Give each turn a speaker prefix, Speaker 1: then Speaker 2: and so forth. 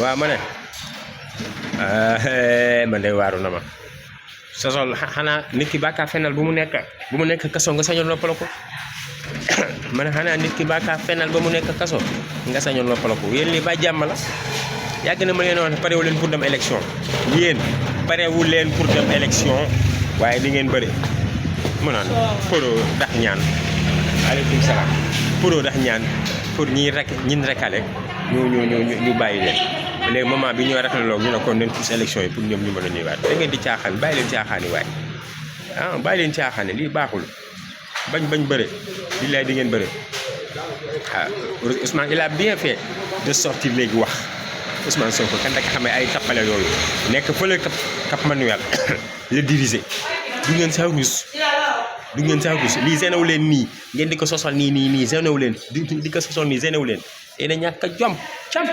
Speaker 1: waaw ma ne man de waaru na ma sosol xanaa nit ki bàkkaa fenal bu mu nekk kaso nga sañoon noppala ko ma ne xanaa nit ki bàkkaa fenal ba mu nekk kaso nga sañoon noppala ko yéen lii ba jàmm la yàgg na ma leen wax parewu leen pour dem élection yéen parewu leen pour dem élection waaye di ngeen bëri mu naan pour dax ñaan aleykum salaam pour dax ñaan pour ñin rekale ñu bàyyi leen léegi moment bi ñoo rafetlu ñu ne kon nañ pousse élection yi pour ñoom ñu mën a ñëwaat da ngeen di caaxaan bàyyi leen caaxaan yi waaye bàyyi leen caaxaan yi lii baaxul bañ bëre billaay di ngeen bëre Ousmane il a bien fait de sortir léegi wax Ousmane Sonko kan daka xamee ay tappale yooyu nekk fële Cap Manuel le diriger du ngeen saa rus lii génnewu leen nii ngeen di ko sosal nii génnewu leen di ko sosal nii génnewu leen yéen a ñàkk a jom cam